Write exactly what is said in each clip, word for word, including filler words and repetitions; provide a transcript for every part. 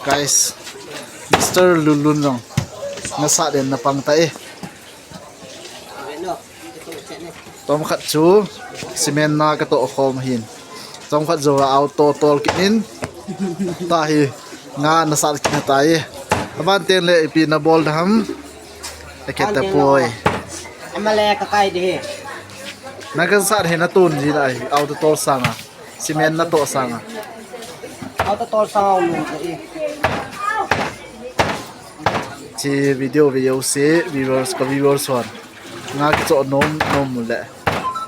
Guys, Mister Lulun jong nasat den na pang ta e. Tom khat chu cement na ka to khom hin. Tom khat jo auto tol kit in. Ta hi nga nasat kit na ta e. Aban teng le ipi na bol da ham. Ake ta poi. Amale ka kai de he. Na ka sat he na tun ji na hi auto tol sanga. Cement na to sanga. Auto tol sanga lun de. Chi video video se viewers ka viewers wan. Nga ki cho nom nom le.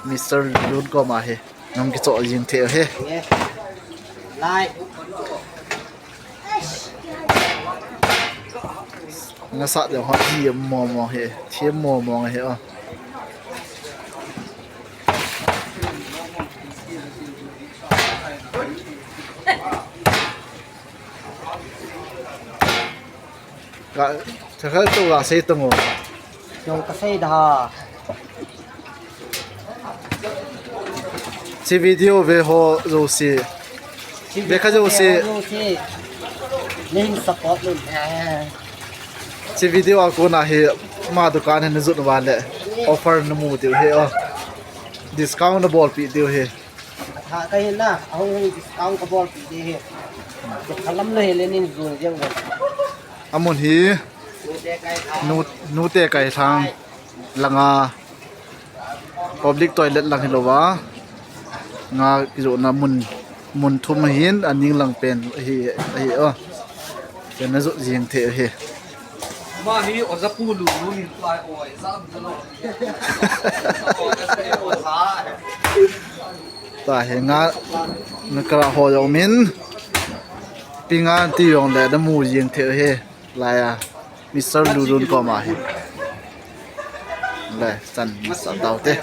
Mister Lun ko ma he. Nom ki cho jing the he. Lai. Nga sat de ho ji mo mo he. Thi mo mo he o. Ka, ka, ka, to ka sei to ngo. Jong ka sei da. Chi video ve ho jo si. Ve kha jo si. Nin support nun. Chi video a kona hi ma dukan hin jut wa le. Offer na mu diu he o. Discount na bol pi diu he. Tha ka hin na, ahung hung discount ka bol pi de he. Ka lam lo he le nin jun jeng bol. Amun hi nu, nu te kai thang langa public toilet lang hi lo va. Nga ki jo na mun, mun thum hin aning lang pen hi, hi o. Ken na jo jing the hi. Ma hi oja pu lu lu min pai oi, za lo. Ta he nga, nga kara ho jong min. Pingan ti jong le da mu jing the he. Laya. Mister Lulun ko ma he. Le, san, san tau te.